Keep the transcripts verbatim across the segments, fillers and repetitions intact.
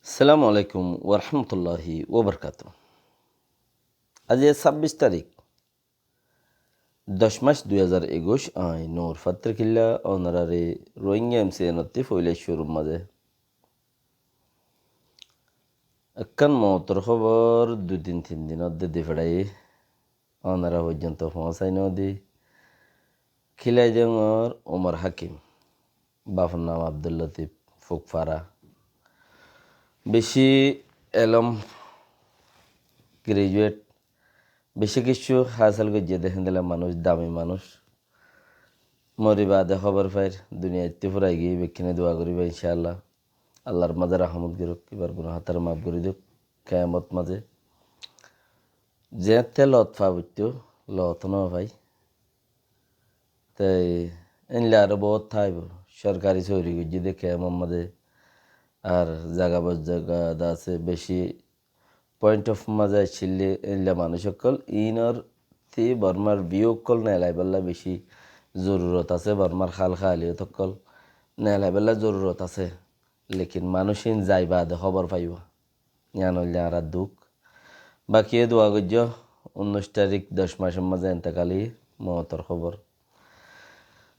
Assalamu alaikum warahmatulláhi wabarakátuhu. Aijja sábbic tarík, doc mac dui házar ekuic, añí Nur Fatrikilla, ónorare Rohingya M C N ottú foila cúrur mazé ekkán moutor hóbor dui din tin din odde di feçáiyi, ónora foijjonto foóñsai no di. Kilaidongor Umar Hakim, bafor nam Abdul Latif, Fukfara. Beci elóm, graduate, beci kessú hásil goijjé de héndilla manúic, dami manúic. Mori baade hóbor fair, duniyaittú furai giyói, bekkúne dua goriba incá Allah. Allar mazé rahmot goruk, ibar guná hátare maf gori douk, kiyamot mazé. Zeéñtte lot fa boittó, lot no fai. Te éilla aró bout táibo, sorkari sóori goijjé de kiyamot mazé, ar zaga bor zaga de asé beci point of mazé accíl de éilla manúic ókkol, iínor tí Bormar view ókkol neelaibálla beci zorurot asé, Bormar hál haliyot ókkol neelaibálla zorurot asé. Lekin manúic iín zai baade hóbor faibo. Yián óilde añárar duk. Baki e dua goijjó, unnúic tarík doc macor mazé entekali moutor hóbor.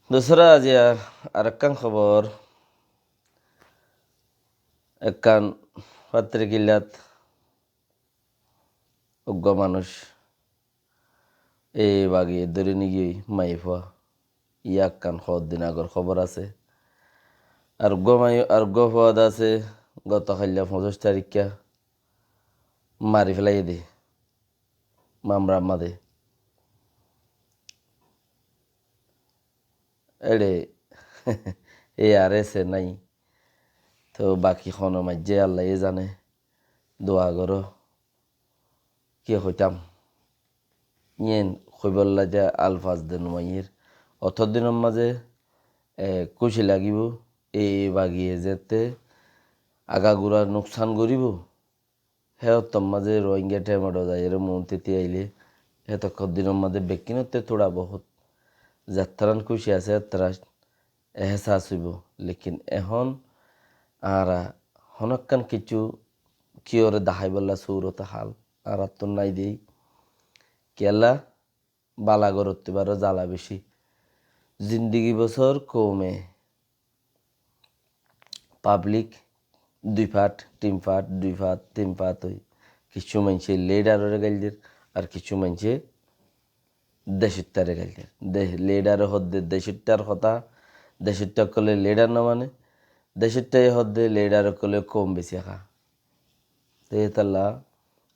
Dusra aijja arekkán hóbor, ekkán fatrikillat uggwá manúic e bagiye dóri nigiyói maiyafua. Yá ekkán hoddin agor hóbor asé. Ar uggwá mai-, ar uggwá fua de asé, goto hailla foñsíc taríkka mari félaiye de mamrar mazé. Éçe e ar ese nái. Toh baki hone maijjé Allaye zane. Dua goró. Ki hoitám? Yían hoibálla de alfaz de no maiyér. Otó dinor mazé, e, kúci lagibó, e, e bagiye zeéñtte agagura nuksan goribó. Hé ottór mazé Rohingya themedho zaiyóre muúntu tíaile, hé tokkór dinor mazé bekkúnottú túra bohút. Zettarán kúci asé, ettará ehsas óibo. Lekin ehón añára honókkan kessú kiyóre daháibolla surot hál añárattú nái dei. Kiyólla? Bala gorottú baró zala beci. Zindigi bosór koume, pablik dui fat, tin fat, dui fat, tin fat ói. Kessú maincé lidarore gail der, ar kessú maincé decittare gail der. De-, lidare hoó de decittar hotá, decitta ókkole lidar no mane, decittaye hoó de lidar ókkole koum beci há. Te étalla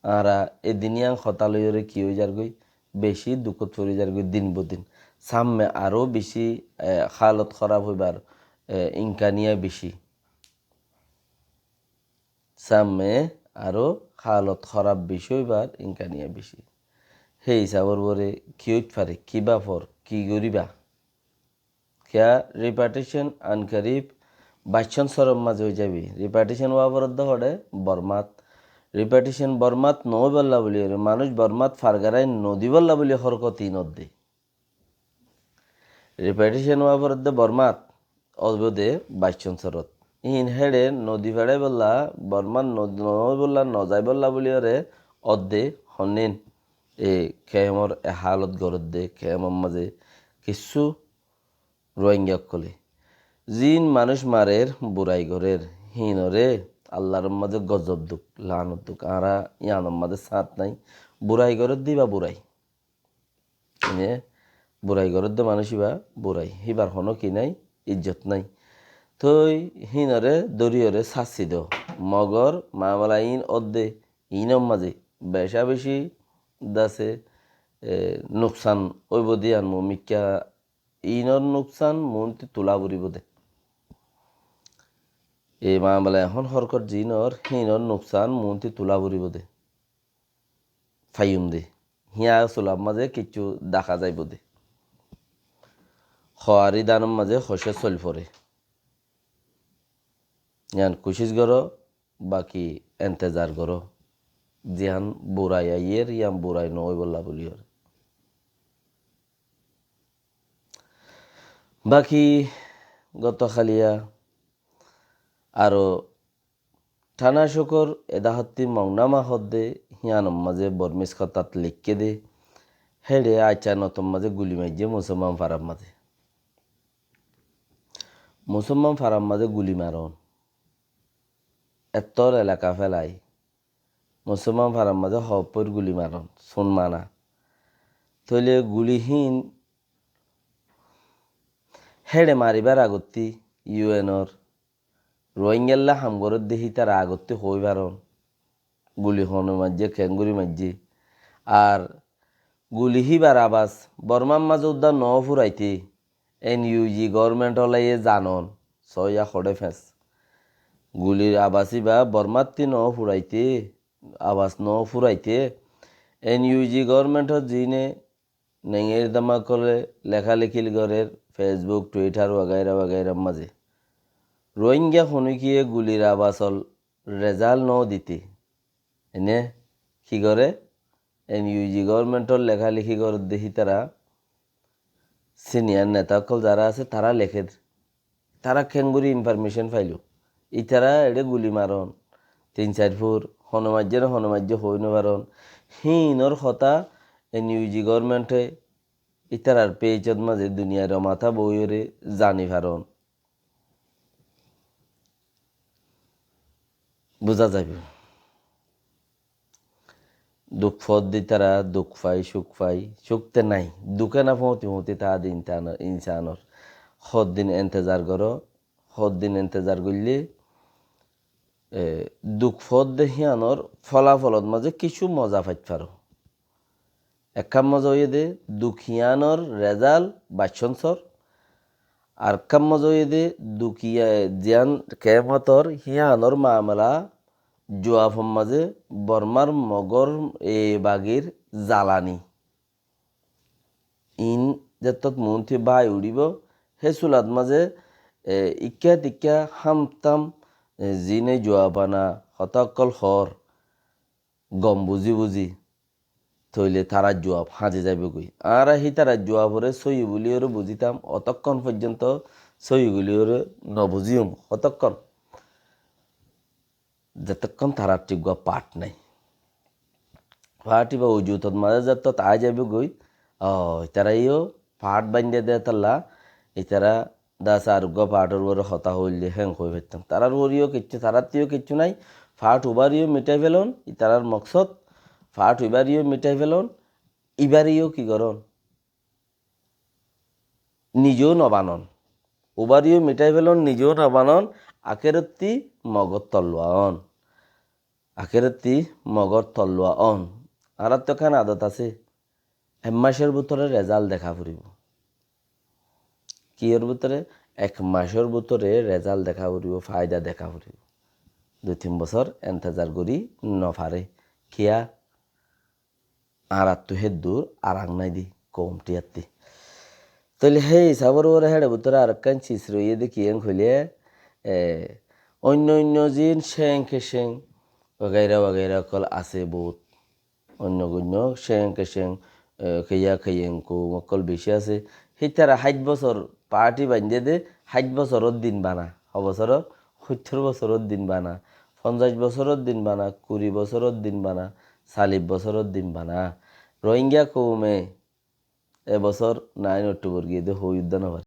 añára e din yían hotá loiyóre ki ói zargói, beci dukót fori zargói din bodin. Samme aró beci, e, halot hóraf óibar, e, imkaniya beci. Samme aró halot hóraf beci óibar imkaniya beci. Hé hísabor uore ki óit fare, ki bafor, ki goriba? Kiyá repatriation ankarib baiccón sorot mazé ói zaibi. Repatriation ówa foredde hoçé? Bormat. Repatriation Bormat no óibolla buli hoór, manúic Bormat fargarai no dibolla buli horkot iín ódde. Repatriation ówa foredde Bormat, óibo de baiccón sorot. Iín héçe no di feçaibolla, Bormat no, no óibolla, no zaibolla buli hoóre ódde honnín. E kemor e halot goredde, kemor mazé kessú Rohingya ókkole. Ziín manúic marer, burai gorer, híinore Allar mazé gozob duk, laanot duk. Añára yíanor mazé sáñt nái. Burai gorer de íba burai. Ine burai gorer de manúic íba burai. Híbar honó ki nái, ijjot nái. Toi híinore dóriyore sássi do. Mogor mamela iín ódde, iínor mazé beca beci dase, e, nuksan óibo de yían mumikká. Iínor nuksan muúntu tulá foribó de. E mamela ehón horkot ziínor, híinor nuksan muúntu tulá foribó de. Faiyum de. Híya sular mazé kessú dahá zaibó de. Hoari danor mazé hoicé soil fore. Yían kucíc goró, baki entezar goró. Ziyán burai aiyér, yían burai no óibolla buli hoór. Baki goto háliya aró Thána Cókor edáhottí Mongnama hoódde híanor mazé Bormís hotát leikké dé, héçe Aiccá Notor mazé guli maijjé Musólman farar mazé. Musólman farar mazé guli maron. Ettór elaka félai. Musólman farar mazé hoóppóir guli maron. Sun mana. Tóile guli híin héçe maribár agottí U N or Rohingyalla ham gorédde hítara agottí hoói faron. Guli hone maijjé, keéngorí maijjé. Ar guli híbar abas Bormár mazé uddá noó furaité, N U G government olaye zanon, soóiya hoçé feñs. Gulir abas íba Bormáttí noó furaité, abas noó furaité, N U G government ot ziíne Nengir dama ókkole lekálikil gorér Facebook, Twitter wagaira wagairar mazé. Rohingya honókiye gulir abasol rezalt no dite. Ene ki goré? N U G government or lekálikí gorédde hítara senior neta ókkol zará asé, tará lekér. Tará keéngorí information failó? Ítara eçé guli maron, tin sair fur, hone maijjé né hone maijjé hoói no faron. Híinor hotá N U G government e ítarar page ot mazé duniyair matá boóiyoré zani faron. Buzá zaibou. Duk foódde ítara duk fai, cúk fai, cúk te nái. Duke na foóñti foóñti táa de insan-, insanor. Hoddin entezar goró, hoddin entezar goillé, e, duk foódde híanor folafolot mazé kissú moza fait faro. Ekkán moza óiye de duk híanor rezalt baiccón sor, ar ekkán moza óiye de duk híya-, ziyán keémotor híanor mamela juafor mazé Bormár Mogór e bagir zalani. Iín zettót muúnti bái uçíbo, hé sulat mazé, e, ikká tikká hámtam, e, ziíne juabana hotá ókkol hoór, gom buzí buzí, tóile tarár juab háñzi zaibogói. Añára hítarar juaboré sóiyi bóliyoré buzítám, otókkon foijjonto sóiyi bóliyoré nobuzíyum, otókkon. Zetókkon tarár thík uggúa path nái. Path íba ujutot mazé zettót aái zaibogói, ó, ítara yó path baindé dé tolla, ítara dasa ar uggúa pathor uore hotá hoilde héen hoi faittám. Tarár uore yó kiccú, tarár ttu yó kiccú nái, path uibár yó mitai felon, ítarar moksód, path uibár yó mitai felon, ibár yó ki goron? Nizeu no banon. Ubar yó mitai felon, nizeu no banon, akérottí Mogor tollua on. Akérottí Mogor tollua on. Añárattu ekkán adot asé, ek macor bútore rezalt deká foribó. Kiyór bútore? Ek macor bútore rezalt deká foribó, faida deká foribó. Dui tin bosór entezar gorí no fare. Kiyá? Añárattu héddur arang nái de koum thíyattí. Tóile hé isabor uore héçe bútore arekkán sis roiyé de kiyén hoilé, e, oinno oinno zin céng kecéng wagaira wagaira ókkol asé bout. Oinno oinno céng kecéng, e, keiya keiyeng koum ókkol bicí asé. Hítara háit bosór pathi baindé de, háit bosóror din bana. Ho bosóror? Hóittor bosóror din bana. Fonzaic bosóror din bana, kuri bosóror din bana, salib bosóror din bana. Rohingya koume e bosór nain Okthobor giyé de hoi uddá no fare.